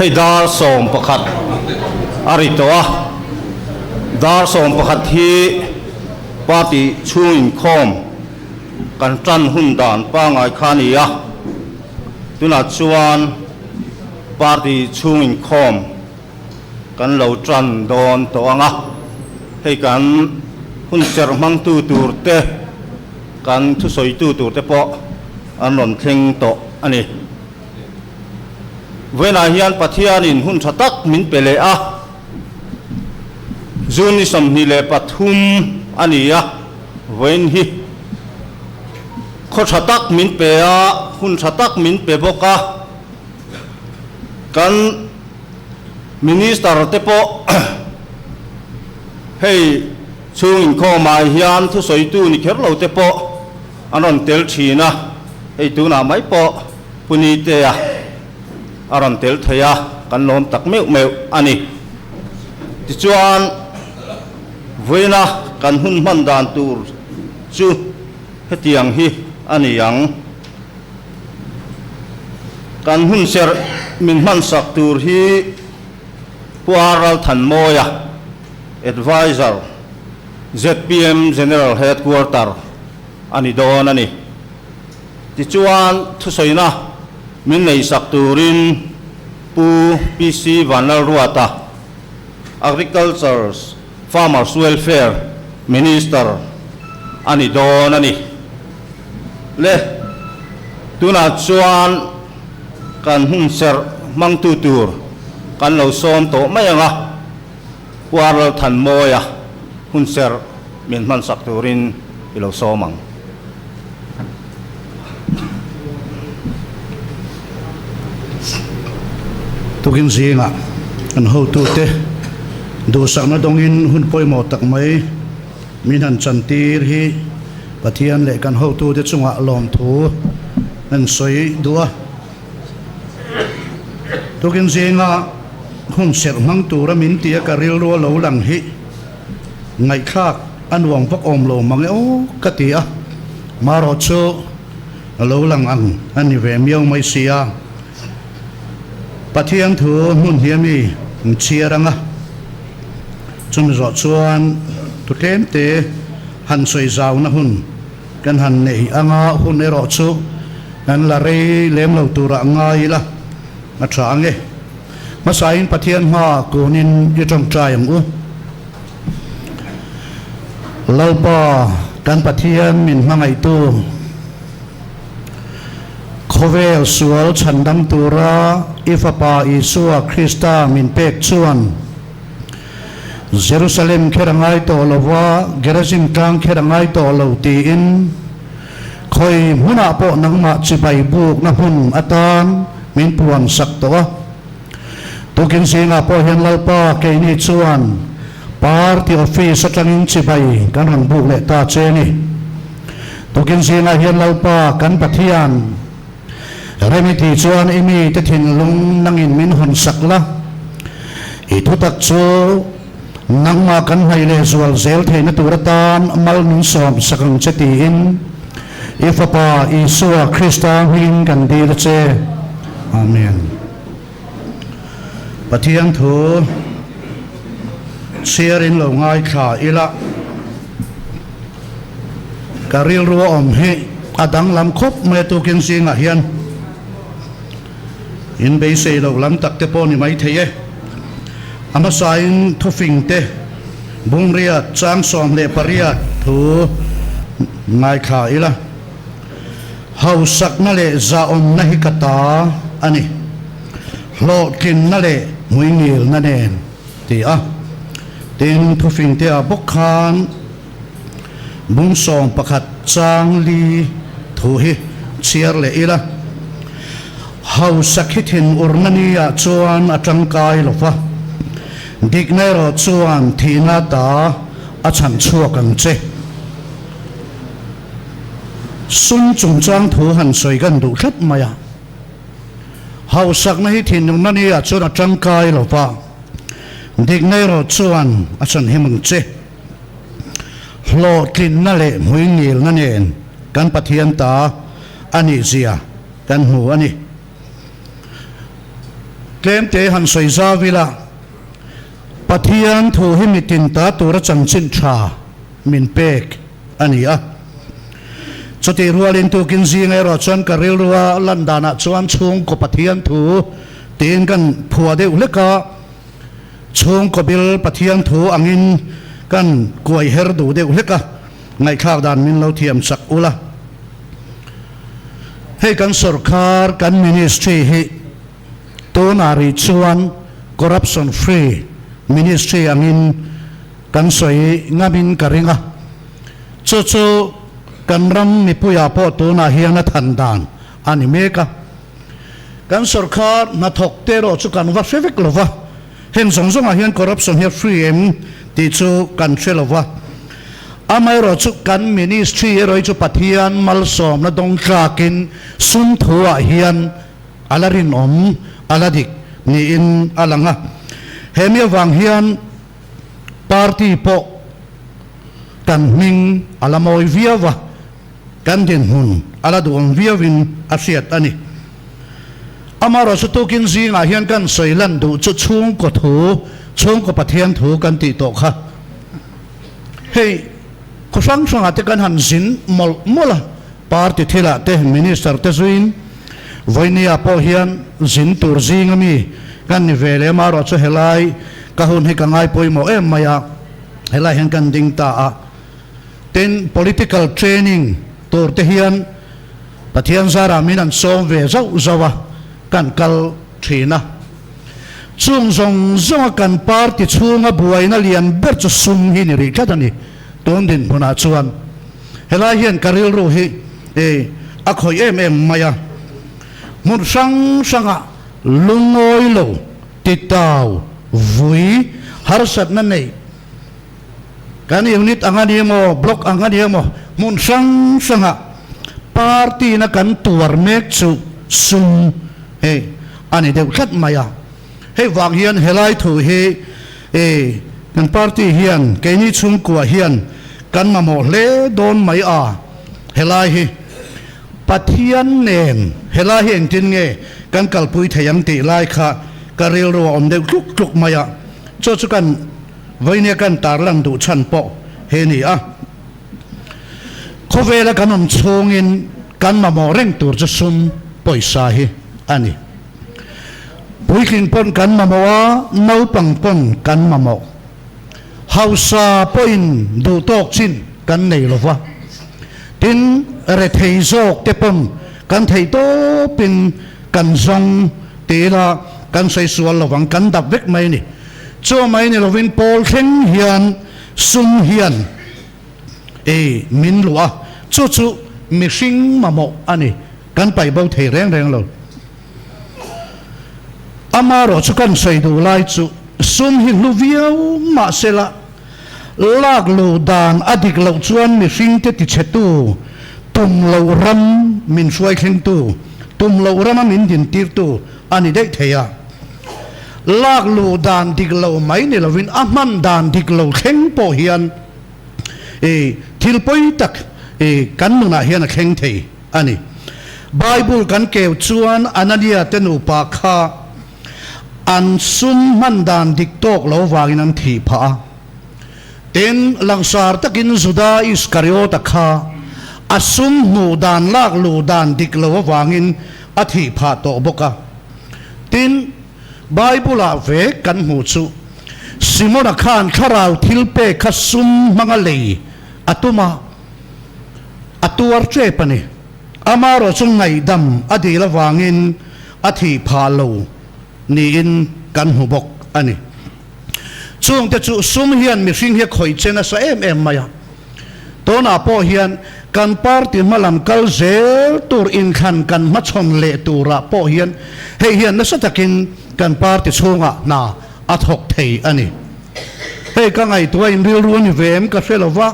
Hei dar 11 a ri tawh a, dar 11 hi party chhung inkhawm kan tan hun dan pangngai kha a ni a, tunah chuan party chhung inkhawm kan lo tan dawn tawh ang a, hei kan hun serh hmangtu tur te, kan thusawitu tur te pawh an rawn thleng tawh a ni. Vawiinah hian Pathianin hun tha tak min pe leh a, June ni 23 a ni a, vawiin hi khaw tha tak min pe a, hun tha tak min pe bawk a, kan Minister te pawh hei chhung inkhawmah hian thusawitu ni kher lo te pawh an rawn tel thin a, hei tunah mai pawh Punitea a rawn tel thei a, kan lawm tak meuh meuh a ni. Tichuan, vawiina kan hun hman dan tur chu hetiang hi a ni ang. Kan hun serh min hmansak tur hi Pu Aral Thanmawia, Adviser, zpm General Headquarter a ni dawn a ni. Tichuan, thusawiina min neihsak turin Pu PC Vanlalruata, Agriculture Farmers Welfare Minister a ni dawn a ni. Le, tunah chuan kan hun serh hmangtu tur kan lo sawm tawh mai ang a, Pu Arlal Thanmawia hun serh min hmansak turin i lo sawm ang. Tukin zingah kan hotute duhsakna dawngin hun pawimawh tak mai min han chantir hi Pathian leh kan hotute chungah lawmthu an sawi duh a. Tukin zinga hun serh hmang tura min tia ka rilru a lo lang hi ngaihthlak a nuam vak awm lo mang e aw ka ti a, marawh chu a lo lang ang a ni ve miau mai si a. Pathian thu hmun hi a mi an chhiar ang a, chumi zawh chuan thu tlemte han sawi zauna hun Kan han neih anga hun erawh chu kan la rei lem lo turah ngai ila a tha ang e. Hmasain Pathian hma kunin i tawngtai ang u. Lalpa kan Pathian min hmangaihtu, khawvel sual chhandam tura i Fapa Isua Krista min pek chuan, Jerusalem kher a ngai tawh lo va, Gerizim tlang kher a ngai tawh lo tiin khawi hmunah pawh nangmah chibai bukna hmun atan min puan sak tawh a. Tukin zingah pawh hian Lalpa keini chuan Party Office atangin chibai kan rawn buk leh ta che ni. Tukin zingah hian Lalpa kan Pathian Remi ti chuan i mite thinlung nangin min hawn sak la, i thutak chu nangmah kan hnaih leh zual zel theihna tur atan mal min sawm sak ang che tiin i Fapa Isua Krista hmingin kan dil a che. Amen. Pathian thu chhiarin lo ngaithla ila. Ka rilru a awm hi a danglam khawp mai a tukin zingah hian in beisei loh lam tak te pawh ni mai thei e. A hmasain thufing te bungriat chang 18 thu ngaithla ila. Hausakna leh zahawmna hi ka ta a ni, hlawhtlinna leh hmuingilna nen ti a. Tin, thufing te ah bawk khan bung 11 chang li thu hi chhiar leh ila, Hausak hi thin urna ni ah chuan a tangkai lo va, dikna erawh chuan thihna ta a chhan chhuak ang che. Sum chungchang thu han sawi kan duh tlat mai a, hausakna hi thinlungna ni ah chuan a tangkai lo va, dikna erawh chuan a chhanhim ang che. Hlawhtlinna leh hmuingilna nen kan Pathian ta a nih zia kan hmu a ni. Tlemte han sawi zau ila, Pathian thu hi mitin ta tura chanchin tha min pek a ni a. Chutih rualin tukin zing erawh chuan ka rilrua lan danah chuan chhungkaw Pathian thu tiin kan phuah deuh hlek a, chhungkaw bil Pathian thu angin kan kuai her duh deuh hlek a, ngaihthlak dan min lo thiam chak ula. Hei kan sorkar, kan ministry hi tunah rih chuan corruption free ministry angin kan sawi ngamin ka ring a. Chu chu kan ram mipuiah pawh tunah hian a than dan a ni mek a. Kan sorkar hnathawk te erawh chu kan va hre vek lo va, heng zawng zawngah hian corruption hi a free em tih chu kan hre lo va. Amaherawh chu kan ministry erawh hi chu Pathian malsawmna dawng tlakin sum thuah hian a la rinawm, a la dik niin a lang a. He mi avang hian party pawh kan hming a la mawi viau a, kan dinhmun a la duhawm viauin a hriat a ni. Amaherawh chu tukin zingah hian kan sawi lan duh chu chhungkaw thu, chhungkaw Pathian thu kan tih tawh kha. Hei khaw hrang hrangah te kan han zin mawlh mawlh a, party thilah te minister te zuiin vawinia pawh hian zin tur zing ami kan ni ve leh amaherawh chu helai ka hun hi ka ngai pawimawh em mai a, helai hian kan ding ta a. Tin, political training tur te hian Pathian zarah min an sawm ve zauh zauh a, kan kal thin a. Chung zawng zawnga kan party chhunga buaina lian ber chu sum hi ni rih tlat a ni tun dinhmunah chuan. Helai hian ka rilru hi a khawih em em mai a. Hmun hrang hrangah lungawi lo, titau, vui, harsatna nei, Kan unit ang a ni emaw, block ang a ni emaw, hmun hrang hrangah party-na kan tuar mek chu sum hei a ni deuh tlat mai a. Hei vang hian helai thu hi kan party hian keini chhungkua hian kan mamawh hle dawn mai a, helai hi Pathian nen helai hi engtin nge kan kalpui thei ang tih lai kha ka rilru a awm deuh tluk tluk mai a, chu chu kan Vawinia kan tarlang duh chhan pawh he ni a. Khawvela kan awm chhungin kan mamawh reng tur chu sum pawisa hi a ni. Puitling pawn kan mamawh a, naupang pawn kan mamawh. Hausa pawhin duh tawk chin kan nei lo va. Tin, rethei zawk te pawn kan theih tawpin kan zawng ti ila kan sawi sual lo vang, kan dap vek mai a ni. Chu mai ni lovin pawl thleng hian sum hian ei min luh a, chu chu mihring mamawh a ni, kan paih bo thei reng reng lo. Amaherawh chu kan sawi duh lai chu sum hi hlu viau mahsela lak luh dan a dik loh chuan mihringte tichhetu, tum loh ram min hruai thlengtu, tum loh rama min dintirtu a ni daih thei a. Lak luh dan dik lo mai ni lovin a hman dan dik lo thleng pawh hian i thil pawi tak i kan nunah hian a thleng thei a ni. Bible kan keu chuan Anania te nupa kha an sum hman dan dik tawk lo vangin an thih phah a. Tin, langsar takin Juda Iskariota kha a sum hmuh dan lak luh dan dik lo avangin a thih phah tawh bawk a. Tin, Bible-ah ve kan hmuh chu, Simona khan thlarau thil pek kha sum hmanga lei a tum a, a tuar tep a ni. Amaherawh chu ngaihdam a dil avangin a thih phah lo niin kan hmu bawk a ni. Chungte chu sum hian mihring hi a khawih che nasa em em mai a. Tunah pawh hian kan party hmalam kal zel tur inthlan kan hmachhawn leh turah pawh hian hei hian nasa takin kan party chhungah hna a thawk thei a ni. Hei ka ngaihtuah in rilru a ni ve em ka hre lo va,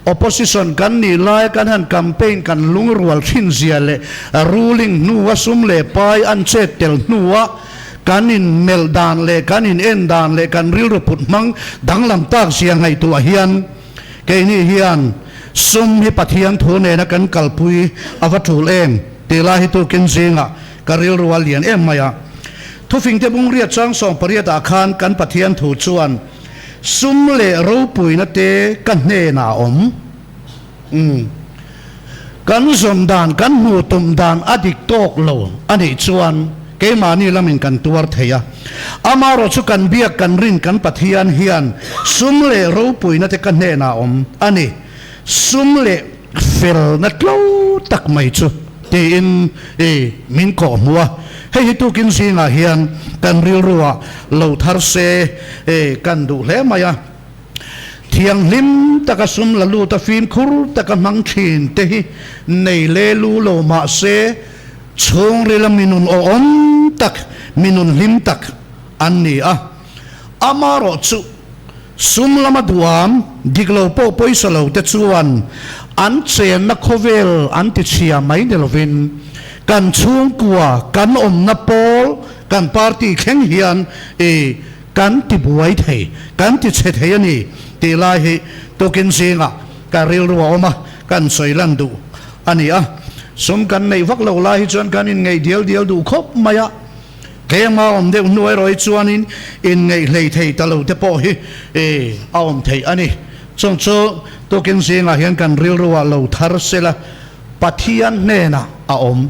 opposition kan nih laia kan han campaign kan lungrual thin zia leh ruling hnua sum leh pai an chet tel hnua kan in melh dan leh kan in en dan leh kan rilru put hmang danglam tak zia ngaihtuah hian keini hian sum hi Pathian thu nena kan kalpui a va tul em tih lai hi tukin zingah ka rilru a lian em mai a. Thufingte bung riat chang 18 ah khan kan Pathian thu chuan sum leh ropuina te ka hnenah a awm. Umm. Kan zawn dan, kan hmuh tum dan a dik tawk lo a nih chuan keimahni lamin kan tuar thei a. Amaherawh chu kan biak kan rin kan Pathian hian sum leh ropuina te ka hnenah a awm a ni. Sum leh felna tlo tak mai chu tiin i min kawh hmu a. Hei hi tukin zingah hian kan rilruah lo thar se i kan duh hle mai a. Thianghlim taka sum la lut a fimkhur taka hmang thin te hi nei le lu lo mah se chhungrila minun awhawm tak, minun hlim tak an ni a. Amaherawh chu sum lama duam dik lo pawh pawisa lo te chuan an chenna khawvel an ti chhia mai ni lovin kan chhungkua, kan awmna pawl, kan party thleng hian i Kan ti buai thei, kan ti chhe thei a ni tih lai hi tukin zingah ka rilru a awm a, kan sawi lan duh a ni a. Sum kan neih vak lo lai hi chuan kan inngeih dial dial duh khawp mai a, tlema awm deuh hnu erawh hi chuanin inngeih hlei thei ta lo te pawh hi a awm theih a ni. Chung chu tukin zingah hian kan rilru ah lo thar sela Pathian hnenah a awm.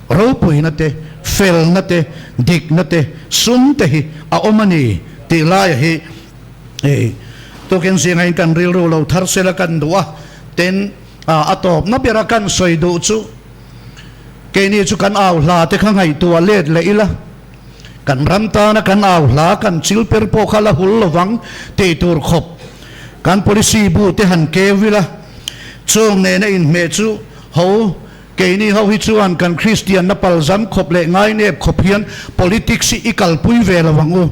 Ropuina te, felna te, dikna te, sum te hi a awm a ni tih laia hi tukin zingain kan rilru lo thar sela kan duh a, tin a tawpna bera kan sawi duh chu keini chu kan au hla te kha ngaihtuah let leh ila, kan ram tana kan au hla kan chil per pawh kha la hul lovang tih tur khawp kan policy bu te han keu ila, chung nena inhmeh chu ho Keini ho hi chuan kan Kristianna palzam khawp leh ngainep khawp hian politics hi i kalpui ve lo ang u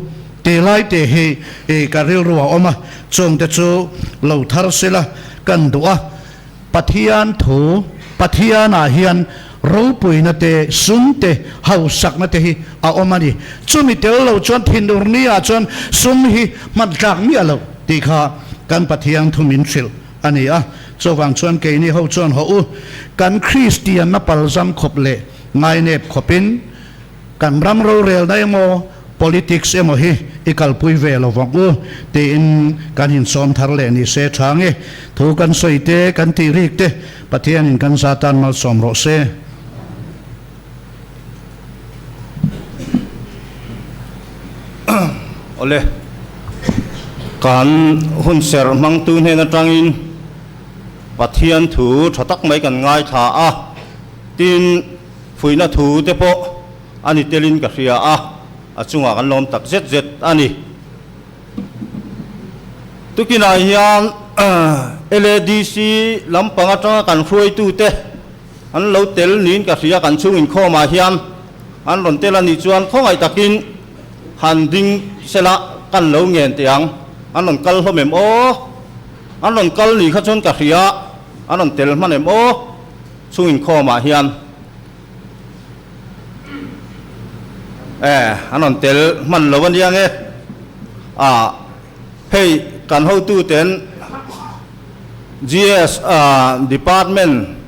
tih lai te hi ka rilru a awm a, chungte chu lo thar sela kan duh a. Pathian thu, Pathianah hian ropuina te, sum te, hausakna te hi a awm a ni. Chumi tel lo chuan thinurni ah chuan sum hi hman tlak miah loh tih kha kan Pathian thu min hrilh a ni a, chuvang chuan keini ho chuan haw u, kan Kristianna palzam khawp leh ngainep khawpin kan ram rorelna emaw politics emaw hi i kalpui ve lo vang u tiin kan insawm thar leh ni se tha nge, thu kan sawi te, kan tih rik te Pathianin kan za tan malsawm rawh se. Awle, kan hunserh hmangtu hnen atangin Pathian thu tha tak mai kan ngaithla a, tin fuihna thu te pawh a ni telin ka hria a, a chungah kan lawm tak zet zet a ni. Tukinah hian LADC lampang atanga kan hruaitute An lo tel niin ka hria, kan chhung inkhawmah hian an rawn tel a nih chuan khawngaih takin han ding sela kan lo ngen teh ang, an rawn kal hlawm em aw? An rawn kal ni kha chuan ka hria, an rawn tel hman em aw? Chhung inkhawmah hian e an rawn tel hman lo a nia nge? Ah hei kan hotuten GS Department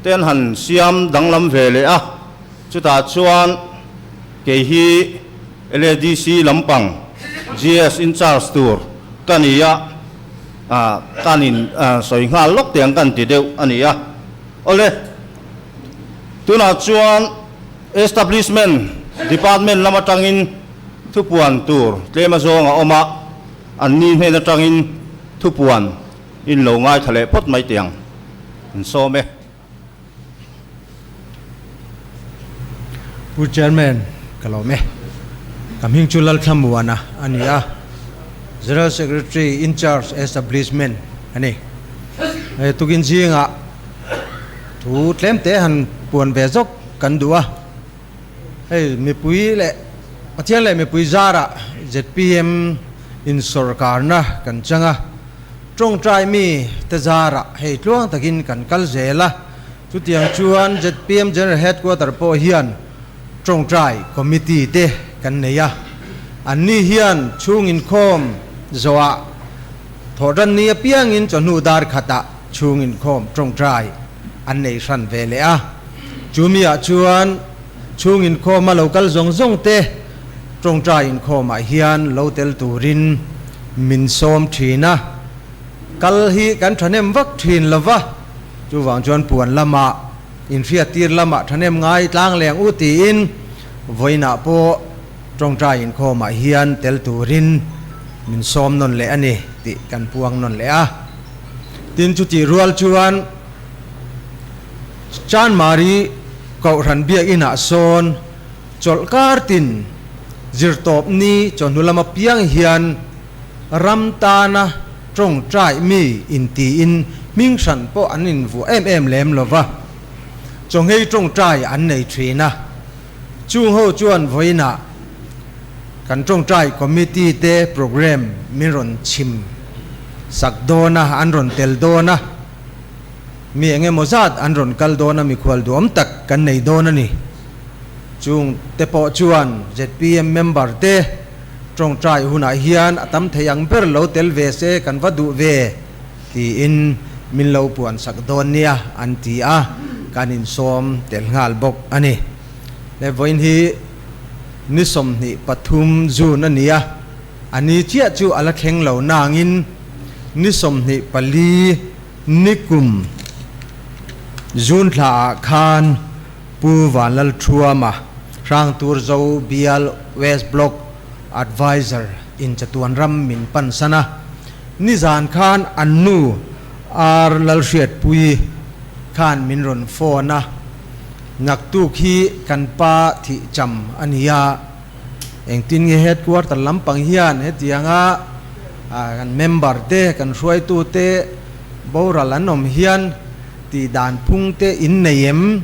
te an han siam danglam ve leh a, chutah chuan kei hi LADC lampang GS in charge tur ka ni a, kan in sawi nghal lawk teh ang kan ti deuh a ni a. Awle, tunah chuan Establishment Department lam atangin thupuan tur tlem azawng a awm a, Anni hnen atangin thupuan in lo ngaithla leh phawt mai teh ang, an sawm e. Pu Chairman, ka lawm e. Ka hming chu Lalthlamuana a ni a, General Secretary in charge Establishment a ni. Hei tukin zingah thu tlem te han puan ve zawk kan duh a. Hei mipui leh Pathian leh mipui zarah zpm in sawrkarna kan chang a, tawngtai mi te zarah hei tluang takin kan kal zel a, chutiang chuan zpm General Headquarter pawh hian tawngtai committee te kan nei a, anni hian chhung inkhawm zawhah thawhtanni apiangin chawhnu dar khatah chhung inkhawm tawngtai an nei hran ve leh a, chumi ah chuan. Chhung inkhawma lo kal zawng zawng te tawngtai inkhawmah hian lo tel turin min sawm thin a, kal hi kan thahnem vak thin lo va, chuvang chuan puan lamah inhriattir lamah thahnem ngai tlang leng u tiin vawiinah pawh tawngtai inkhawmah hian tel turin min sawm nawn leh a ni tih kan puang nawn leh a. Tin, chutih rual chuan Chanmari Kohhran Biakinah sawn chawlh kar tin zirtawp ni chawhnu lama piang hian ram tana tawngtai mi intiin hming hran pawh an invuah em em lem lo va, chawnghei tawngtai an nei thin a. Chung ho chuan vawiinah kan tawngtai committee te programme min rawn chhim sak dawn a, an rawn tel dawn a. Mi eng emaw zat an rawn kal dawn a, mikhual duhawm tak kan nei dawn a ni. Chung te pawh chuan zpm member te tawngtai hunah hian a tam thei ang ber lo tel ve se kan va duh ve tiin min lo puan sak dawn nia an ti a, kan insawm tel nghal bawk a ni. Le vawiin hi ni 23 June a ni a, a ni chiah chu a la thleng lo nangin ni 24 Nikum June thlaah khan Pu Vanlalthuama, Hrangturzo Bial West Block Adviser in chatuan ram min pan san a. Nizan khan an nu R Lalhriatpui khan min rawn phone a, Naktuk hi kan pa thih cham a ni a, engtin nge headquarter lampang hian hetianga kan member te, kan hruaitu te boral an awm hian tih dan phung te in nei em?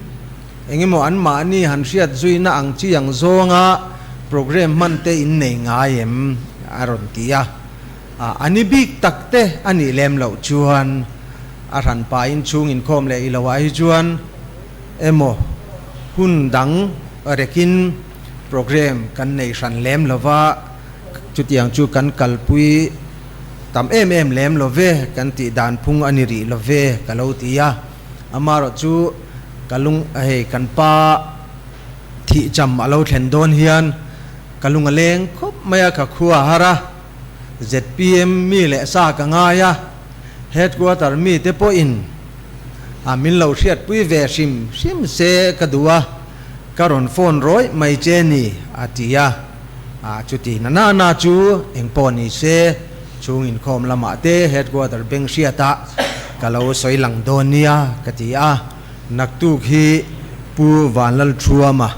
Engemaw an mahni han hriat zuina ang chi ang zawnga programme hman te in nei ngai em? a rawn ti a. A ni bik tak te a nih lem loh chuan a hranpa inchhung inkhawm leh i lo ah hi chuan emaw hun dang rekin Programme kan nei hran lem lo va, chutiang chu kan kalpui tam em em lem lo ve, kan tih dan phung a ni rih lo ve ka lo ti a. Amaherawh chu ka lung hei kan pa thih cham a lo thlen dawn hian ka lung a leng khawp mai a, ka khua a har a, zpm mi leh sa ka ngai a, headquarter mi te pawhin a min lo hriatpui ve hrim hrim se ka duh a. Ka rawn phone rawih mai che ni, a ti a. A chuti na na na chu eng pawh ni se, chhung inkhawm lamah te headquarter beng hriatah ka lo sawi lang dawn nia, ka ti a. Naktuk hi Pu Vanlalthuama,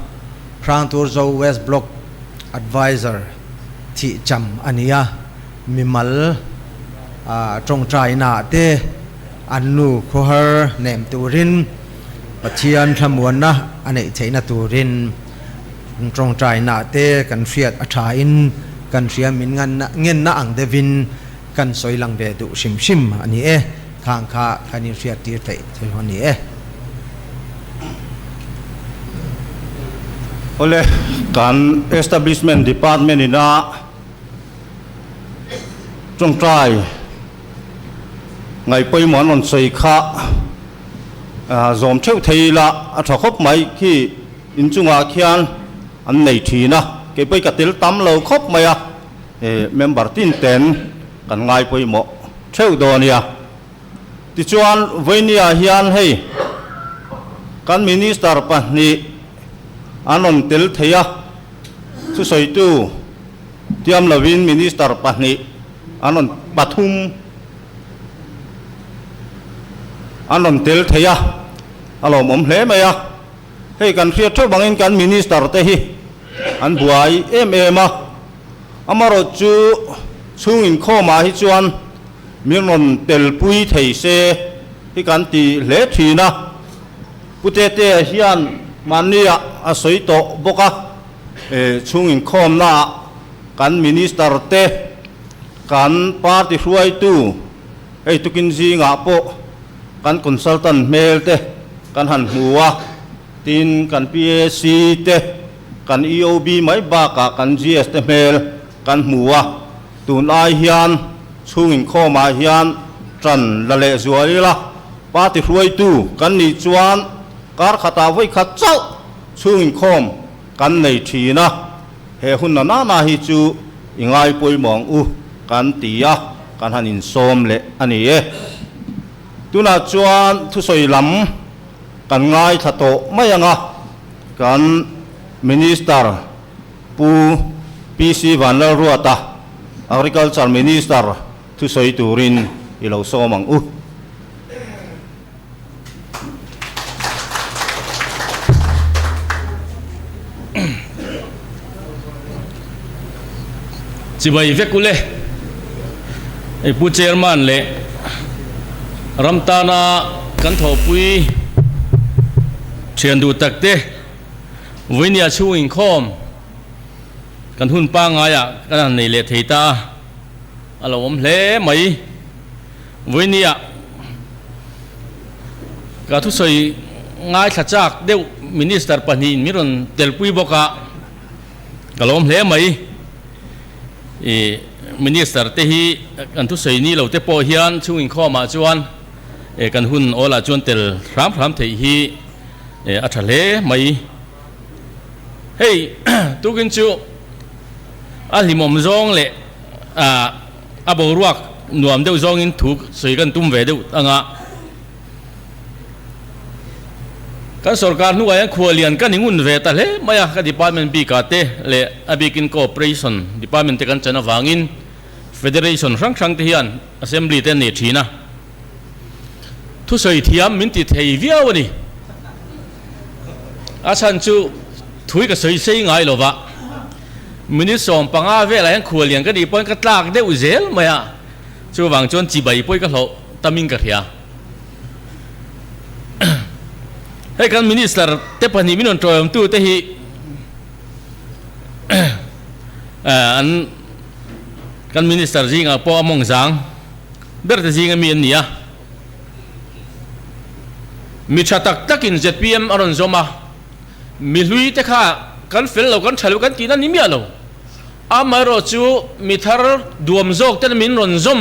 Hrangturzo West Block Adviser thih cham a ni a, mimal tawngtainaah te an nu khawhar nem turin, Pathian thlamuanna a neih theihna turin tawngtaina te kan hriat a thain kan hria min ngenna ang deuhin kan sawi lang ve duh hrim hrim a ni e. Khang kha kan inhriat tir theih thei a ni e. Awle, kan Establishment Department ina tawngtai Ngaih pawimawh an rawn sawi kha zawm theuh thei ila a tha khawp mai khi inchungah khian an nei thin a, kei pawh i ka tel tam lo khawp mai a, member tin ten kan ngai pawimawh theuh dawn nia. Tichuan Vainia hian hei kan minister pahnih an rawn tel thei a, thusawitu tiam lovin minister pahnih an rawn pathum an rawn tel thei a, a lawmawm hle mai a. Hei kan hriat theuh bangin kan minister te hi an buai em em a, amaherawh chu chhung inkhawmah hi chuan min rawn telpui thei se hi kan ti hle thin a. Pu Tetea hian mahniah a sawi tawh bawk a, chhung inkhawmnaah kan minister te, Kan party hruaitu hei tukin zingah pawh kan consultant hmel te kan han hmu a, tin kan PAC te, kan EOB mai bakah kan GS te hmel kan hmu a, tun ai hian chhung inkhawmah hian tan la leh zual ila, party hruaitu kan nih chuan kar khatah vawi khat chauh chhung inkhawm. kan nei thin a, he hun na nana hi chu i ngai pawimawh ang u kan ti a, kan han insawm leh a ni e. Tunah chuan thusawi lam kan ngaithla tawh mai ang a, kan Minister Pu PC Vanlalruata, Agriculture Minister thusawi turin i lo sawm ang u. Chibai vek ule i Pu Chairman leh ram tana kan thawhpui thian duh tak te vawinia chhung inkhawm kan hun pangaiah kan han nei leh thei ta a, a lo awm hle mai. Vawinia ka thusawi ngaithla chak deuh Minister pahnihin min rawn telpui bawk a, ka lawm hle mai. Ih Minister te hi kan thusawi ni lo te pawh hian chhung inkhawmah chuan eh kan hun awlah chuan tel hram hram theih hi eh a tha hle mai. Hei tukin chu a hlimawm zawng leh ah. A boruak nuam deuh zawngin thu sawi kan tum ve deuh ang a. Kan sorkar hnuah hian khualian kan ingun ve ta hle mai a, ka department bikah te leh a bikin cooperation department te kan chan avangin federation hrang hrang te hian assembly te an nei thin a. Thusawi thiam min ti thei viau a ni. A chhan chu thui ka sawi sei ngai lo va, minute 15 velah hian khuallian ka nih pawhin ka tlak deuh zel mai a, chuvang chuan chibai pawhin ka hlauh tamin ka hria. Hei kan minister te pahnih min rawn tawiawmtu te hi an kan minister zingah pawh a mawng zang ber te zinga mi an ni a. Mi tha tak takin zpm a rawn zawm a, mi hlui te kha kan fel lo, kan tha lo kan tihna ni miah lo. Amaherawh chu mi thar duam zawk ten min rawn zawm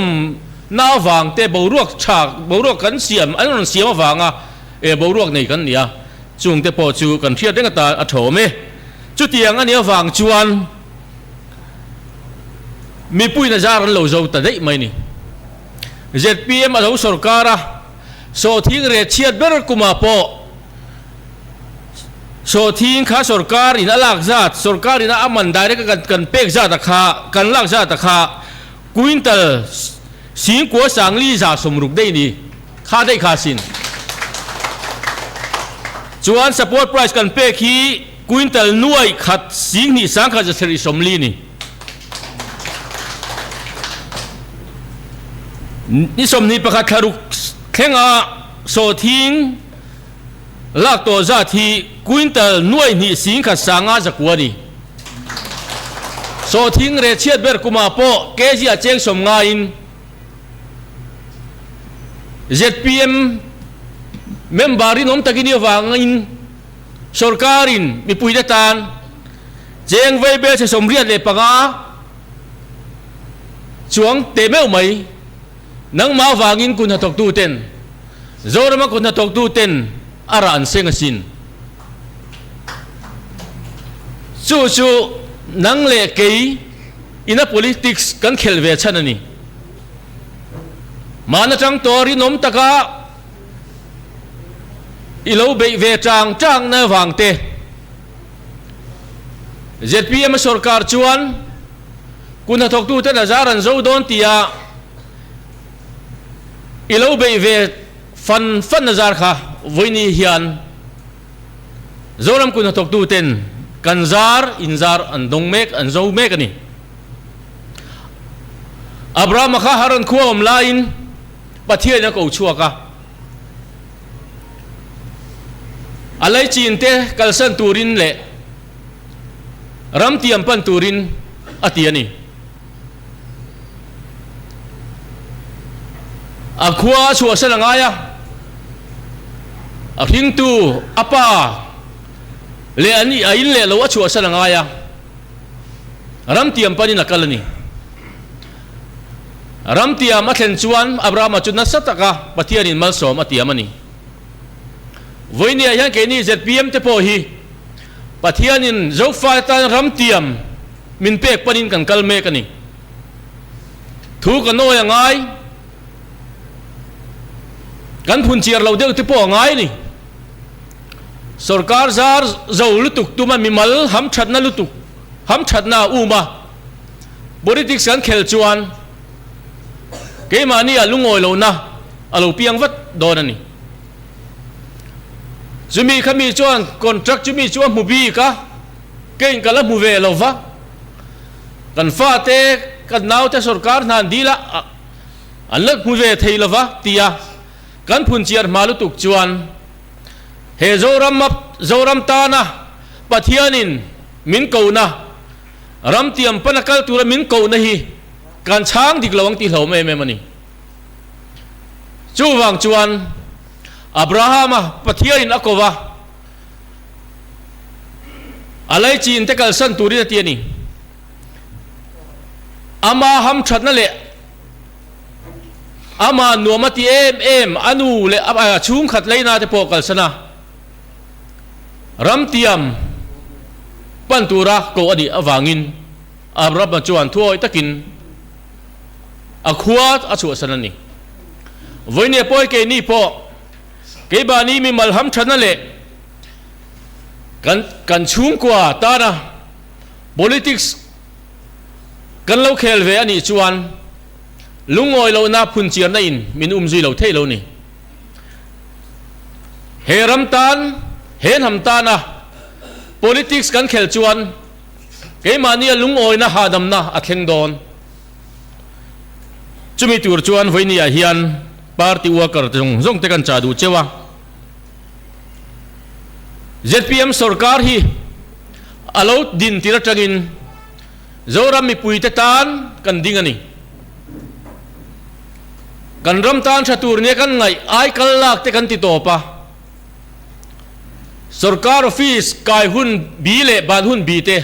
na avang te boruak tha, boruak kan siam, an rawn siam avanga e boruak nei kan ni a, chung te pawh chu kan hriat reng atan a tha awm e. Chutiang a nih avang chuan mipuiin a zar an lo zo ta daih mai ni. Zpm a lo sawrkar a, sawhthing reh chhiat ber kumah pawh sawhthing kha sawrkar in a lak zat, sawrkar in a man direct a kan pek zat a kha, kan lak zat a kha quintal singkua sangli 160 daih ni, kha daih kha sin. Chuan support price kan pek hi quintal nuai khat 2 1,140 ni. Ni 21 thlaruk thlenga sawhthing lak tawh zat hi quintal 2 1,5 zakua a ni. Sawhthing reh chhiat ber kumah pawh kg a cheng sawm ngaiin zpm member rinawm takin i avangin Sorkarin mipuite tan cheng vei bel chhe 85 chuang teh meuh mai nangmah avangin kut hnathawktu ten Zorama kut hnathawktu ten a rah an seng asin. Chu chu nang leh kei ina politics kan khelh ve chhan a ni. Mahna tang tawh rinawm taka I lo beih ve chang chang na vang te. Zpm sorkar chuan kun hnathawktu ten a zar an zo dawn tia i lo beih ve fan fan na zar kha vawiini hian Zoram kun hnathawktu ten kan zar in zar an dawng mek an zo mek a ni. Abrahama kha Haran khua awm laiin Pathian a ko chhuak a. A leichin te kalsan turin leh ramtiam pan turin a ti a ni. A khua a chhuahsan a ngai a, a hringtu a pa leh a ni a in leh lo a chhuahsan a ngai a, ramtiam panin a kal a ni. Ramtiam a thlen chuan Abrahama chu nasa taka Pathianin malsawm a tiam a ni. Vawinia hian keini zpm te pawh hi Pathianin Zofa tan ram tiam min pek panin kan kal mek a ni. Thu kan awi a ngai, kan phun chiar lo deuh te pawh a ngai a ni. Sorkar zar zo lutuk tuma mimal hamthatna lutuk hamthatna a um a, politics kan khel chuan keimahni ah lungawi lohna a lo piang vat dawn a ni. Chumi kha mi chuan contract chumi chu a hmu bik a, keiin ka la hmu ve lo va, kan fate kan naute sorkar hna an dil a, an la hmu ve thei lo va tia kan phunchiar hma lutuk chuan he Zoram Zoram tana Pathianin min kohna ram tiam pana kal tura min kohna hi kan chhang dik lo ang tih hlauhawm em em a ni. Chuvang chuan Abrahama Pathianin a ko va, a laichin te kalsan turin a ti a ni. Ama hamthatna leh ama nuam a ti em em a nu leh a chhungkhat leina te pawh kalsan a, ramtiam pan tura koh a nih avangin Abrahama chuan thuawih takin a khua a chhuahsan a ni. Vawinia pawi keini pawh keimahni mi malham thatna leh kan kan chhungkua tana politics kan lo khel ve a nih chuan lungawi lohna phunchiarna in min umzui lo thei lo ni. He ram tan, he hnam tana politics kan khel chuan Keimahnia lungawina hahdamna a thleng dawn. Chumi tur chuan vawinia hian party worker te zawng zawng te kan chah duh cheu a. Zpm sorkar hi a lo din tir atangin Zoram mipuite tan kan ding a ni. Kan ram tan tha tur nia kan ngaih ai kal lak te kan ti tawp a. Sorkar office kai hun bi leh ban hun bi te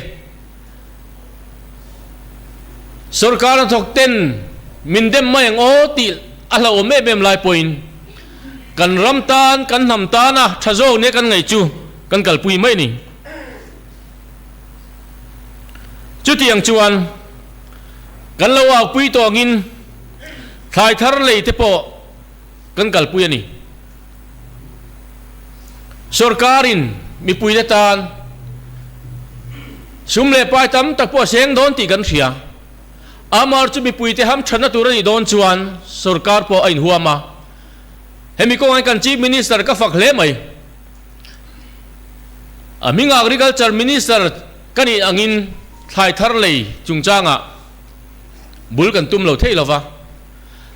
sorkar hnathawk ten min dem mai ang aw tih a hlauhawm em em lai pawhin kan ram tan kan hnam tana tha zawk nia kan ngaih chu kan kalpui mai a ni. Chutiang chuan kan lo aupui tawngin thlai thar lei te pawh kan kalpui a ni. Sorkarin mipuite tan sum leh pai tam tak pawh a seng dawn tih kan hria. Amar chu mipuite hamthatna tur a nih dawn chuan sorkar pawh a inhuam a. Hemi kawngah hian kan Chief Minister ka fak hle mai. A hming Agriculture Minister ka nih angin thlai thar lei chungchangah bul kan tum lo thei lova.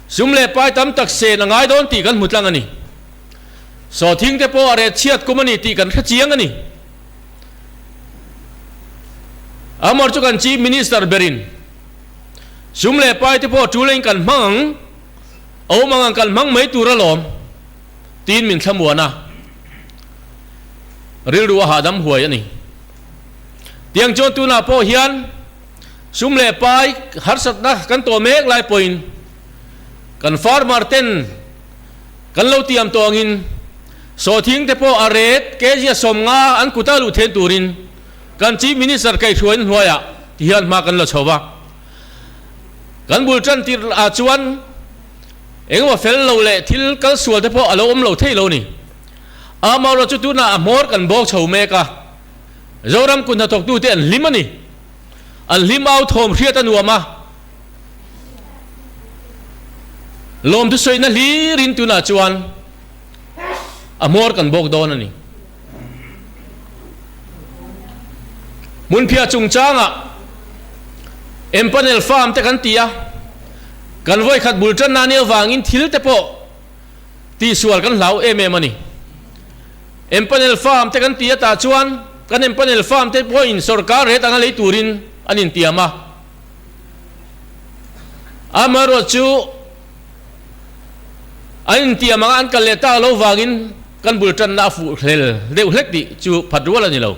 Sum leh pai tam tak sen a ngai dawn tih kan hmu tlang a ni. Sawthing te pawh a reh chhiat kum a ni tih kan hre chiang a ni. Amor chu kan Chief Minister berin sum leh pai te pawh tul in kan hmang ang, awm ang ang kan hmang mai tur alawm tiin min thlamuan a, rilru a hahdam huai a ni. Tiang chuan tunah pawh hian Sum leh pai harsatna kan tawh mek lai pawhin kan farmer ten kan lo tiam tawh angin sawhthing te pawh a ret kg a 50 an kuta luh then turin kan Chief Minister kaihhruain hnuaiah ti hian hma kan la chho va. Kan bul tan tir ah chuan engemaw fel lo leh thil kal sual te pawh a lo awm lo thei lo ni. Amaherawhchu chu tunah a hmawr kan bawk chho mek a, Zoram kut hnathawktute an hlim a ni. An hlim au thawm hriat a nuam a, lawmthu sawina hlirin tunah chuan a hmawr kan bawk dawn a ni. Hmunphiah chungchangah Empanel Farm te kan ti a, kan vawikhat bul tanna nia vangin thil te pawh tihsual kan hlau em em a ni. Empanel farm te kan ti a tah chuan kan empanel farm te pawhin sorkar ret anga lei turin an intiam a. Amaherawh chu an intiam anga an kal leh tak lo vangin kan bul tanna a fuh hlel deuh hlek tih chu phat rual a ni lo.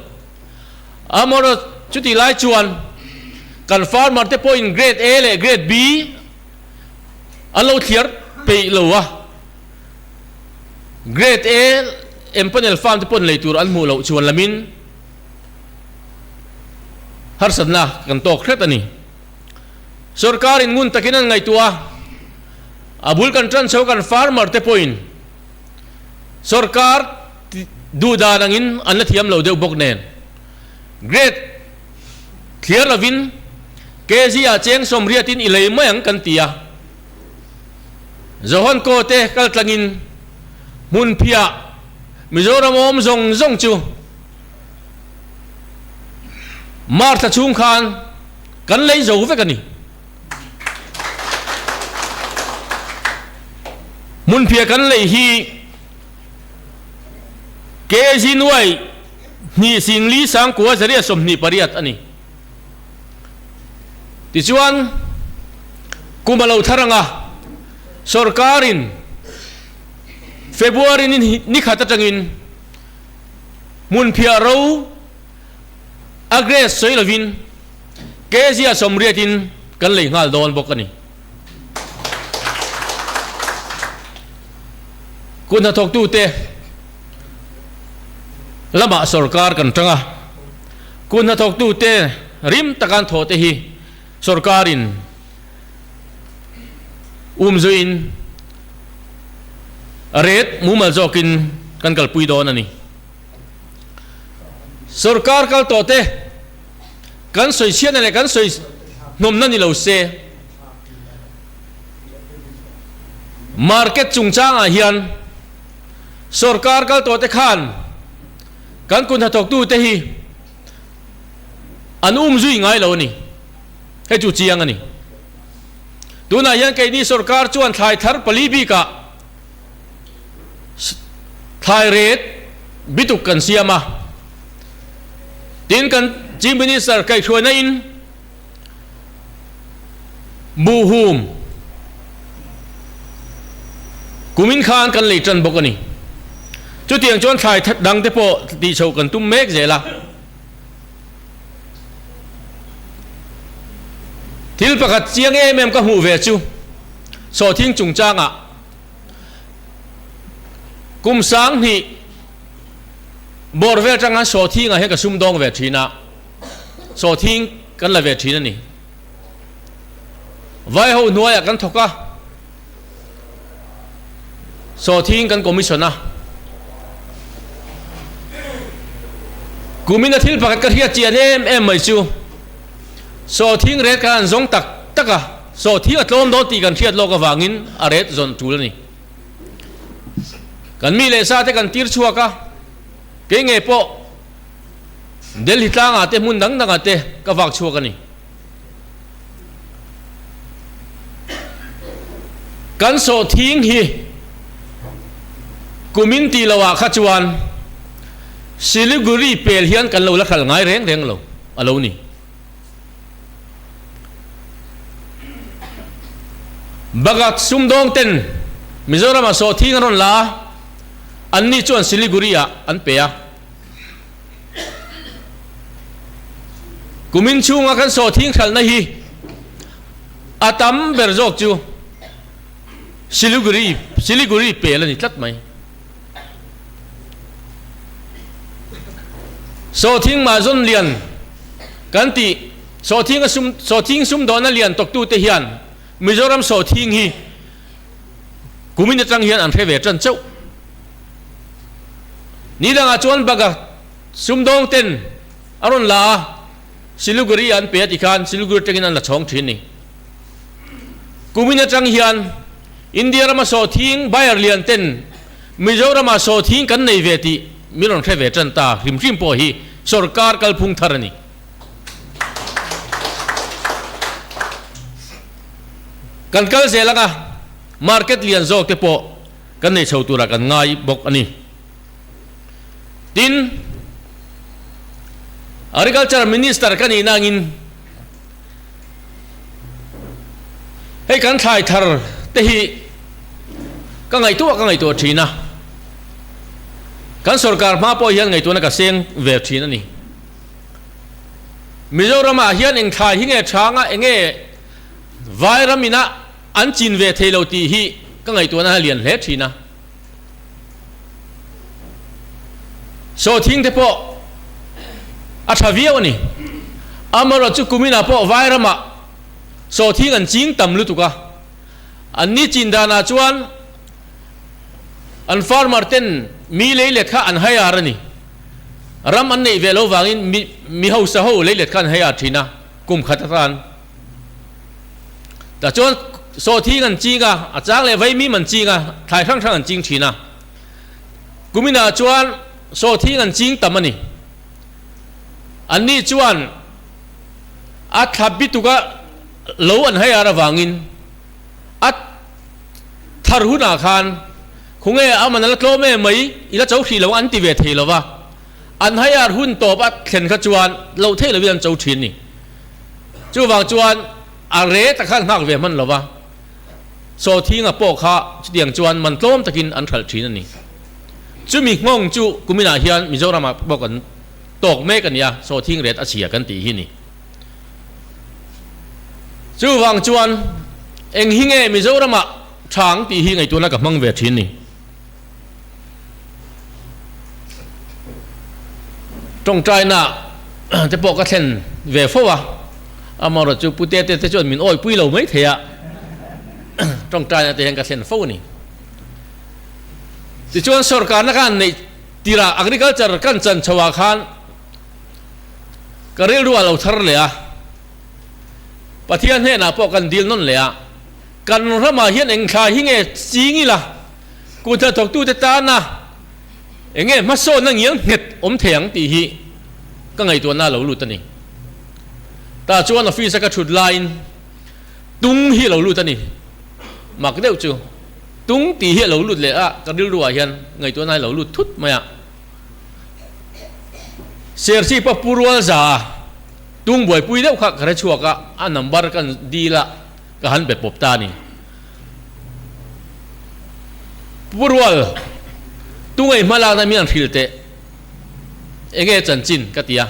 Amaherawh chutih lai chuan kan farmer te pawhin grade A leh grade B an lo thliar peih lo a. Grade A empanel farm te pawn lei tur an hmuh loh chuan lamin. Harsatna kan tawk hret a ni. Sorkarin ngun takin an ngaihtuah a, a bul kan tan chho kan farmer te pawhin sorkar duh dan angin an la thiam lo deuh bawk nen grade thliar lovin kg ah cheng sawmriatin i lei mai ang kan ti a. Johan Kaw te kal tlangin hmunphiah Mizoram awm zawng zawng chu March thla chhung khan kan lei zo vek a ni. Hmunphiah kan lei hi kg nuai hnih singli sangkua zaria 28 a ni. Tichuan, kum a lo thar ang a, sorkarin February ni khat atangin hmunphiah ro a grace sawi lovin kg a sawmriatin kan lei nghal dawn bawk a ni. Kut hnathawktute lamah sorkar kan tang a. Kut hnathawktute rim taka an thawhte hi sorkarin umzuiin ret mumal zawkin kan kalpui dawn a ni. Sorkar kal tawhte kan sawi chhiatna leh kan sawi hnawmna ni lo se, market chungchangah hian sorkar kal tawhte khan Kan kut hnathawktute hi an um zui ngai lo a ni. Hei chu chiang a ni. Tunah hian keini sorkar chuan thlai thar pali bikah thlai ret bituk kan siam a. Tin kan Chief Minister kaihhruaina in buhhum kumin khan kan lei tan bawk a ni. Chutiang chuan thlai dang te pawh tih chhoh kan tum mek zel a. Thil pakhat chiang em em ka hmuh ve chu sawhthing chungchangah kum 2000 bawr vel atanga sawhthingah hian ka sumdawng ve thin a. Sawhthing kan la ve thin a ni. Vaiho hnuaiah kan thawk a, sawhthing kan commission a. Kumina thil pakhat ka hriat chian em em mai chu sawhthing ret kan han zawng tak tak a, sawhthing a tlawm dawn tih kan hriat lawk avangin a ret zawn tul a ni. Kan mi leh sa te kan tir chhuak a, kei ngei pawh Delhi tlangah te hmun dang dangah te ka vak chhuak a ni. Kan sawhthing hi kumin tih loah kha chuan Siliguri pel hian kan lo la hral ngai reng reng lo a lo ni. Bagat sumdawng ten Mizoramah sawhthing an rawn la a, anni chuan Siliguri-ah an pe a. Kumin chhunga kan sawhthing hralhna hi a tam ber zawk chu Siliguri Siliguri pel a ni tlat mai. Sawhthing mahzawn lian kan tih sawhthing a sum sawhthing sumdawhna lian tawktute hian Mizoram sawhthing hi kumin atang hian an hre ve tan chauh. Ni dangah chuan Baga sumdawng ten a rawn la a, Siliguri an pe a ti khan Siliguri atangin an la chhawng thin ni. Kumin atang hian India rama sawhthing buyer lian ten Mizorama sawhthing kan nei ve tih min rawn hre ve tan ta hrim hrim pawh hi sorkar kalphung thar a ni. Kan kal zel anga market lian zawk te pawh kan nei chho turah kan ngai bawk a ni. Tin, Agriculture Minister ka nih nangin hei kan thlai thar te hi ka ngaihtuah ka ngaihtuah thin a, kan sorkar hma pawh hian ngaihtuahna ka seng ve thin a ni. Mizoramah hian eng thlai hi nge chhanga enge Vairam ina an chin ve thei lo tih hi ka ngaihtuahna a lian hle thin a. Sawhthing te pawh a tha viau a ni. Amaherawhchu kuminah pawh vai ramah sawhthing an ching tam lutuk a, anni chin danah chuan an farmer ten mi leilet kha an hire a ni. Ram an neih ve lo vangin mi mi hausa ho leilet kha an hire thin a, kum khat atan. Tah chuan sawhthing an ching a, a chang leh vaimim an ching a, thlai hrang hrang an ching thin a. Kuminah chuan sawhthing an ching tam a ni. Anni chuan a thla bituka lo an hei ar avangin a thar hunah khan khawnge a man a la tlawm em mai i la cho hrih lo an ti ve thei lo va, an hei ar hun tawp a thlen kha chuan loh theih lovin an cho thin a ni. Chuvang chuan a reta khan nghak ve hman lo va, sawthinga pawh kha chutiang chuan man tlawm takin an hralh thin a ni. Chumi nghawng chu kuminah hian Mizoramah pawh kan tawk mek a nia, sawhthing ret a chhia kan tih hi ni. Chuvang chuan eng hi nge Mizoramah tha ang tih hi ngaihtuahna ka hmang ve thin ni. Tawngtaina te pawh ka thlen ve fo a, amaherawhchu chu Pu Tete te chuan min awipui lo mai thei a, tawngtaina te hian ka thlen fo a ni. Tichuan sorkarna khan neih tirah agriculture kan chan chho ah khan ka rilru a lo thar leh a, Pathian hnenah pawh kan dil nawn leh a, kan ramah hian eng thla hi nge ching ila kut hnathawktute tana eng nge hmasawnna ngial nghet awm thei ang tih hi ka ngaihtuahna a lo lut a ni. Tah chuan office a ka thut laiin tung hi a lo lut a ni, mak deuh chu. Tung tih hi a lo lut leh a, ka rilru ah hian ngaihtuahna hi a lo lut thut mai a. Serchhip a Pu Rualza a tung buaipui deuh kha ka hre chhuak a, a number kan dil a, ka han be pawp ta a ni. Pu Rual, tung ei hma lakna min an hrilh teh, enge chanchin ka ti a,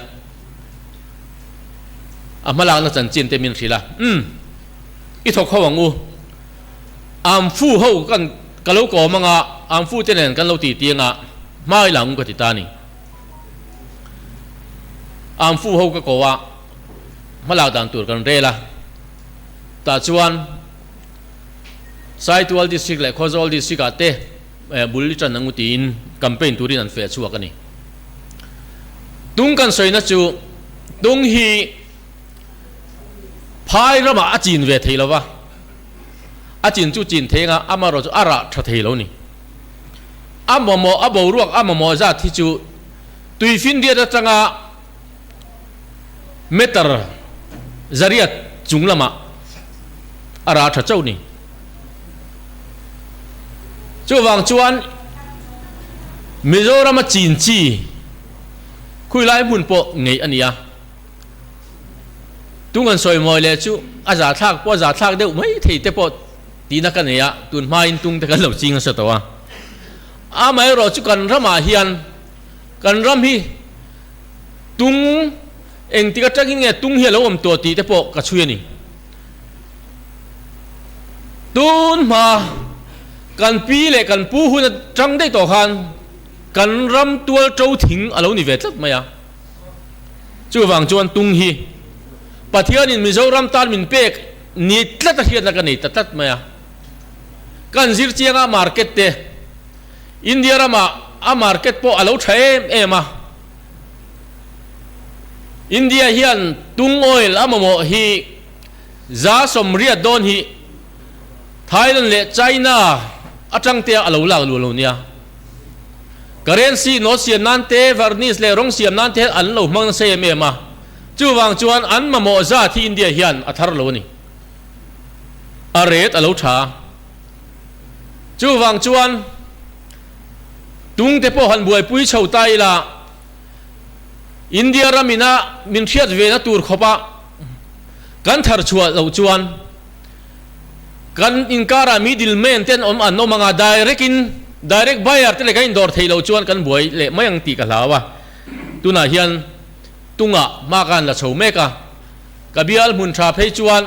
a hma lakna chanchin te min hrilh a, umm, i thawk ho ang u. Amfu ho kan ka lo kawm anga Amfu te nen kan lo ti ti anga hmai lang ka ti ta a ni. Amfu ho ka ko a, hmalak dan tur kan rel a. Tah chuan Saitual District leh Khawzawl District ah te bul i tan angu tiin campaign turin an feh chhuak a ni. Tung kan sawina chu tung hi Phai ramah a chin ve thei lo va, a chin chu chin thei anga amaherawh chu a rah tha thei lo ni. A mamawh, a boruak a mamawh zat hi chu tuifinriat atanga meter zariat chung lamah a rah tha chauh ni. Chuvang chuan Mizorama chin chi khawilai hmun pawh ngei a ni a. Tung an sawi mawi leh chu a za thlak pawh a za thlak deuh mai thei te pawh tihna ka nei a, tun hmain tung te kan lo ching nasa tawh a. Amaherawh chu kan ramah hian kan ram hi tung engtik atangin nge tung hi a lo awm tawh tih te pawh ka chhui a ni. Tun hma kan pi leh kan pu hun atang daih tawh khan kan ram tual to thing a lo ni ve tlat mai a. Chuvang chuan tung hi Pathianin Mizoram tan min pek ni tlat a hriatna ka nei ta tlat mai a. Kan zir chianga market te India ramah a market pawh a lo tha em em a. India hian tung oil a mamawh hi 180 dawn hi Thailand leh China atang te a lo lak luh lo nia. Currency note siam nan te, varnish leh rawng siam nan te hian an lo hmang nasa em em a, chuvang chuan an mamawh zat hi India hian a thar lo a ni. A rate a lo tha a. Chuvang chuan tung te pawh han buaipui chho ta ila, India ram ina min hriat ve na tur khawpa kan thar chhuah loh chuan Kan inkarah middle man te an awm an awm anga direct in direct buyer te leh kan indawr theih loh chuan kan buai leh mai ang tih ka hlau a. Tunah hian tungah hma ka han la chho mek a, ka bial hmun tha phei chuan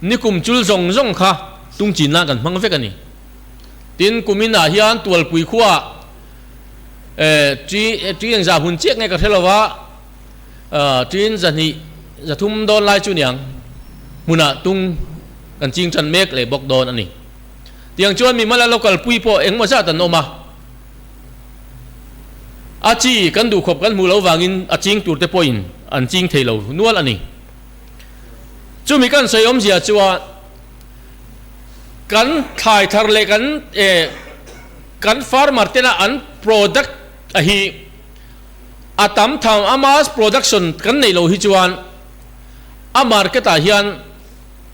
nikum chul zawng zawng kha tung chin nan kan hmang vek a ni. Tin, kuminah hian Tualpui khuaah eh tri tri engzah hun chiah nge ka hre lo va, tin 200. 300 dawn lai chu niang hmunah tung kan ching tan mek leh bawk dawn a ni. Tiang chuan mimala local pui pawh engmaw zat an awm a, a chi kan duhkhawp kan hmuh loh vangin a ching tur te pawhin an ching thei lo nual a ni. Chumi kan sawi awmzia chuan kan thlai thar leh kan kan farmer tena an product a hi a tam tham a mass production kan neih loh hi chuan a market ah hian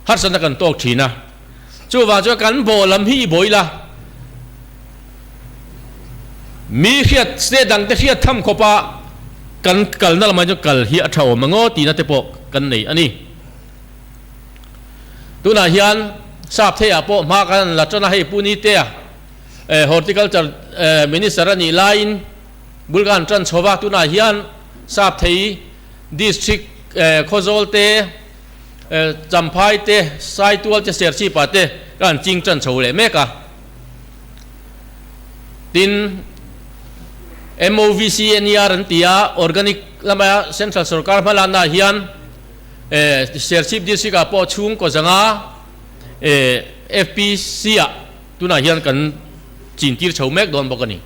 harsatna kan tawk thin a, chuvang chuan kan bawh lam hi i bawih la, mi hriat state dang te hriat tham khawp a kan kalna lamah chuan kal hi a tha awm ang aw tihna te pawh kan nei a ni. Tunah hian sap theiah pawh hma kan la tan a, hei Pu Nitea Horticulture Minister a nih laiin bul kan tan chho va, tunah hian sap thei district Khawzawl te, Champhai te, Saitual te, Serchhipa te ka han ching tan chho leh mek a. Tin, MOVCNER an ti a, organic lama Central Sorkar hmalanna ah hian Serchhip District ah pawh chhungkaw zanga FPC ah tunah hian kan chintir chho mek dawn bawk a ni.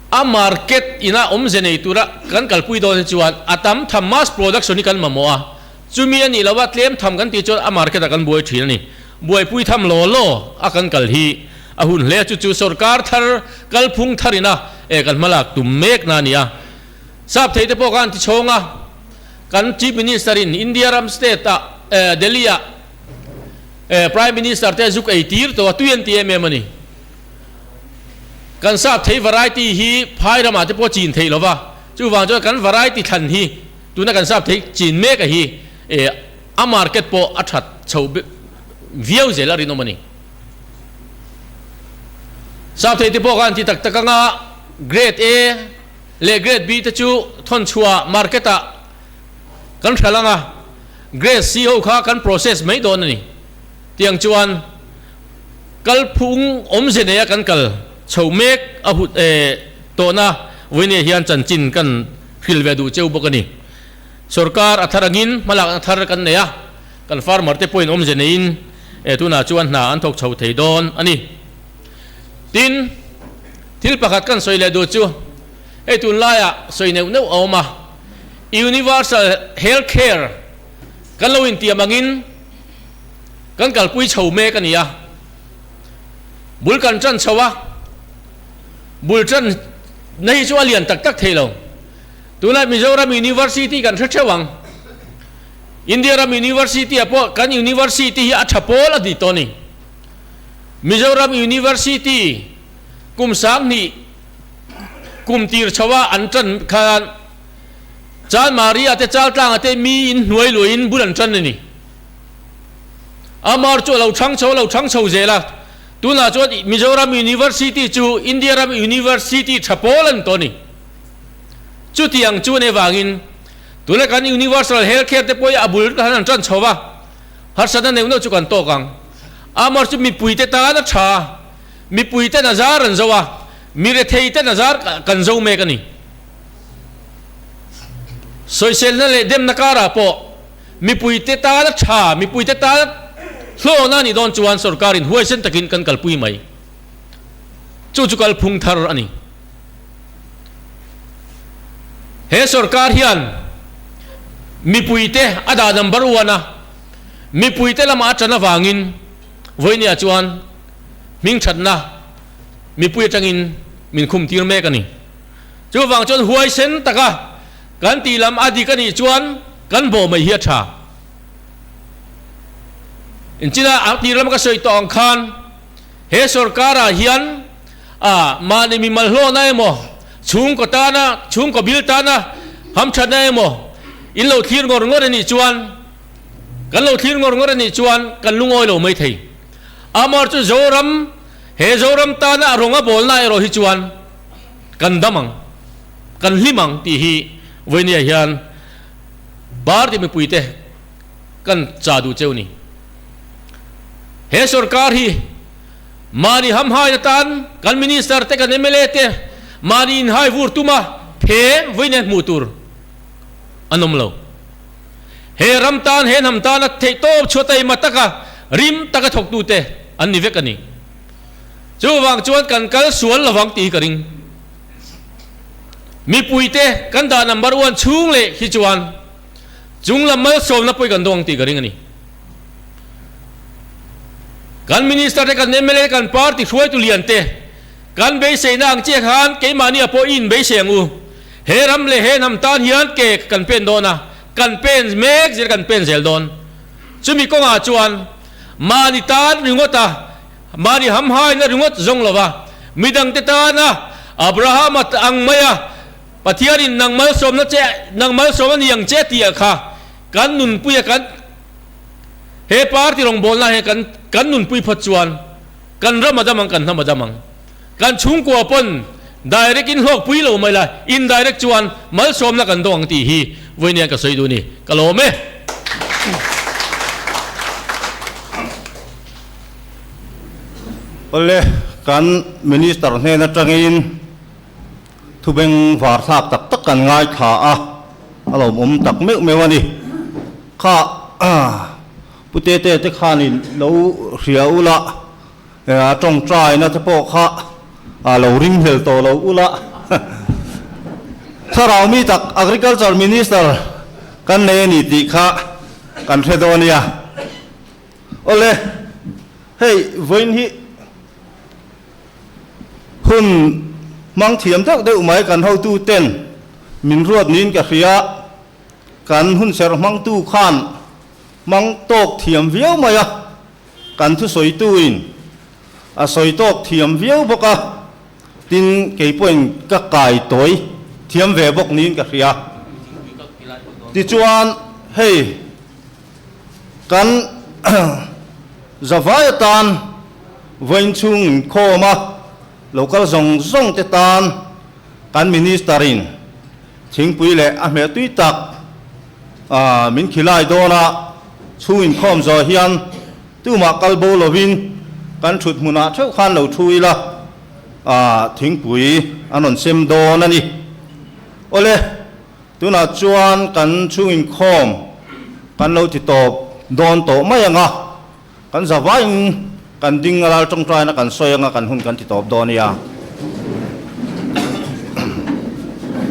A market ina awmze nei tura kan kalpui dawn hi chuan a tam tham mass production hi kan mamawh a, chumi a nih lova tlem tham kan tih chuan a market ah kan buai thin a ni. Buaipui tham law law a kan kal hi a hun hle a, chu chu sorkar thar kalphung thar ina eh kan hmalak tum mek na a ni a. Sap thei te pawh khan ti chhawng a, kan Chief Minister in India ram state ah eh Delhi ah eh Prime Minister te zuk ei tir tawh a, tui an ti em em a ni. Kan sap thei variety hi phai ramah te pawh chin theih lova, chuvang chuan kan variety thlan hi tuna kan sap thei chin mek a hi eh a market pawh a that chho viau zel a rinawm a ni. Sap thei te pawh khan ti tak tak anga grade A leh grade B te chu thawn chhuah market ah kan hralh anga grade C ho kha kan process mai dawn a ni. Tiang chuan kalphung awmze neia kan kal chho mek a hut tawhna vawinia hian chanchin kan hrilh ve duh cheu bawk a ni. Sorkar a thar angin hmalakna thar kan nei a, kan farmer te pawhin awmze neiin tunah chuan hna an thawk chho thei dawn a ni. Tin, thil pakhat kan sawi leh duh chu hei tunlaiah sawi neuh neuh a awm a, Universal Health Care kan lo intiam angin, Kan kalpui chho mek a ni a, bul kan tan chho a, bul tan na hi chu a lian tak tak thei lo. Tunah Mizoram University kan hre theuh ang. India ram University ah pawh kan University hi a tha pawl a ni tawh a ni. Mizoram University kum 2000 kum tir chho a an tan khan Chalmari ah te Chaltlang ah te mi in hnuai luahin bul an tan a ni. Amar chu a lo chhang chho a lo chhang chho zel a, tunah chuan Mizoram University chu India ram University tha pawl a ni tawh a ni. Chutiang chu an avangin tuna kan Universal Health Care te pawh hi a bul han an tan chho va, harsatna neuh neuh chu kan tawk ang. Amar chu mipuite tan a tha, mipuiten a zar an zo a, mi retheiten a zar kan zo mek a ni. Sawiselna leh demna karah pawh Mipuite tana tha, mipuite tana hlawhna a nih dawn chuan sorkarin huaisen takin kan kalpui mai. Chu chu kalphung thar a ni. He sorkar hian mipuite a dah number one a, mipuite lamah a tan avangin vawinia chuan hmingthatna mipui atangin min khumtir mek a ni. Chuvang chuan huaisen taka Kan tih lam a dik a nih chuan kan bawh mai hi a tha. Inchina a tir lama ka sawi tawh ang khan he sorkarah hian a mahni mimal hlawhna emaw, chhungkaw tana, chhungkaw bil tana hamthatna emaw in lo thlir ngawr ngawr a nih chuan, kan lo thlir ngawr ngawr a nih chuan kan lungawi lo mai thei. Amaherawhchu Zoram, he Zoram tana a rawng a bawlna erawh hi chuan kan dam ang. Kan hlim ang tih hi vawinia hian party mipuite kan cha duh cheu ni. He sorkar hi mahni hamhai atan kan minister te kan mla te mahni inhai vur tuma phe vawinia hmuh tur an awm lo. He ram tan, he hnam tana theihtawp chhuah taima taka rim taka thawktute an ni vek a ni. Chuvang chuan kan kal sual lovang tih hi ka ring. Mipuite kan dah number one chhung leh hi chuan chunglam malsawmna pawh hi kan dawng ang tih ka ring a ni. Kan Minister te, kan mla te, kan party hruaitu lian te kan beiseina ang chiah khan keimahnia pawh i inbeisei ang u. He ram leh he hnam tan hian ke kan pen dawn a, kan pen mek zel kan pen zel dawn. Chumi kawngah chuan mahni tan ringawt a, mahni hamhaina ringawt zawng lova midangte tana Abrahama ang maia Pathianin nang malsawmna che, nang malsawm a ni ang che tih ah kha kan nunpui a kan he party rawngbawlna he kan kan nunpui phawt chuan kan ram a dam ang, kan hnam a dam ang. Kan chhungkua pawn direct in hlawk pui lo mai la, indirect chuan malsawmna kan dawng ang tih hi vawiin ka sawi duh a ni. Ka lawm e. Awle, kan Minister hnen atangin thubeng var thlak tak tak kan ngaithla a, a lawmawm tak meuh meuh a ni. Kha Pu Tete te khanin lo hria ula. A tawngtaina te pawh kha a lo ring hlel tawh lo ula. Thlarau mi tak Agriculture Minister kan nei a ni tih kha kan hre dawn nia. Awle, hei vawiin hi hun hmang thiam deuh deuh mai kan hotu ten min ruat niin ka hria. Kan hunserh hmangtu khan hmang tawk thiam viau mai a. Kan thusawituin a sawi tawk thiam viau bawk a, tin kei pawhin ka kai tawi thiam ve bawk niin ka hria. Tichuan hei kan zavai atan vawiin chhung inkhawm a local zawng zawng te tan kan Minister in thingpui leh a hmeh tui tak min khilai dawn a, chhung inkhawm zawh hian tumah kal bo lovin kan thut hmunah theuh khan lo thu ila, thingpui an rawn sem dawn a ni. Awle, tunah chuan kan chhung inkhawm kan lo ti tawp dawn tawh mai ang a, kan zavaiin kan ding a lal tawngtaina kan sawi ang a, kan hun kan ti tawp dawn a nia.